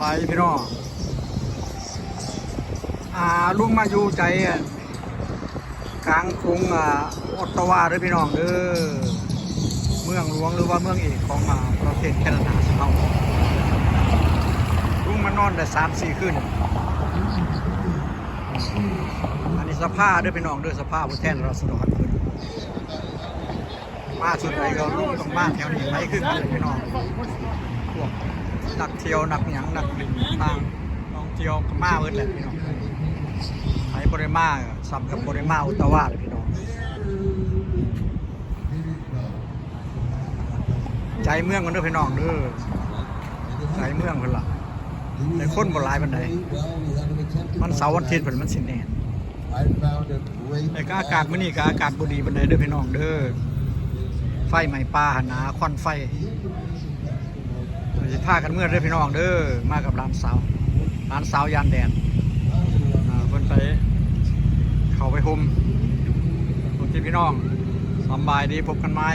ໄປພີ່ນ້ອງ ອ່າ ລຸງມາຢູ່ໃຈກາງກຸງ ອ່າ ອອດຕາວາເດີພີ່ນ້ອງເດີ ເມືອງຫຼວງ ຫຼືວ່າເມືອງເອກຂອງ ອ່າ ປະເທດແຄນາດາເຮົາ. ລຸງມານອນໄດ້ສາມສີ່ຄືນ. ອັນນີ້ສະພາເດີພີ່ນ້ອງເດີ ສະພາຜູ້ແທນລາຊະດອນເພິ່ນ. ມາສຸດໃດກໍລຸງຕ້ອງມາແຖວນີ້ ໄປຄືກັນພີ່ນ້ອງ. ພວກນັກທ່ຽວ ນັກຫຍັງ ນັກຫຼິ້ນຕ່າງ ທ່ອງທ່ຽວກໍມາເບິດແຫຼະພີ່ນ້ອງ. ໃຜບໍ່ໄດ້ມາ ສ່ຳກັບບໍ່ໄດ້ມາອອດຕາວາແຫຼະພີ່ນ້ອງ. ໃຈເມືອງເພິ່ນເດີພີ່ນ້ອງເດີ ໃຈເມືອງເພິ່ນລະ ແຕ່ຄົນບໍ່ຫຼາຍປານໃດ. ວັນເສົາວັນອາທິດເພິ່ນມັນຊິແໜ້ນ. ແຕ່ກໍອາກາດມື້ນີ້ກໍອາກາດບໍ່ດີປານໃດເດີພີ່ນ້ອງເດີ ໄຟໄໝ້ປ່າຫັ້ນນາ ຄວັນໄຟ. ເຮົາຊິພາກັນເມືອເດີພີ່ນ້ອງເດີ ມາກັບຫຼານສາວ ຫຼານສາວຢ້ານແດດ ອ່າ ເພິ່ນໄປເຂົ້າໄປຮົ່ມ. ໂອເຄພີ່ນ້ອງ ສຳບາຍດີ ພົບກັນໃໝ່.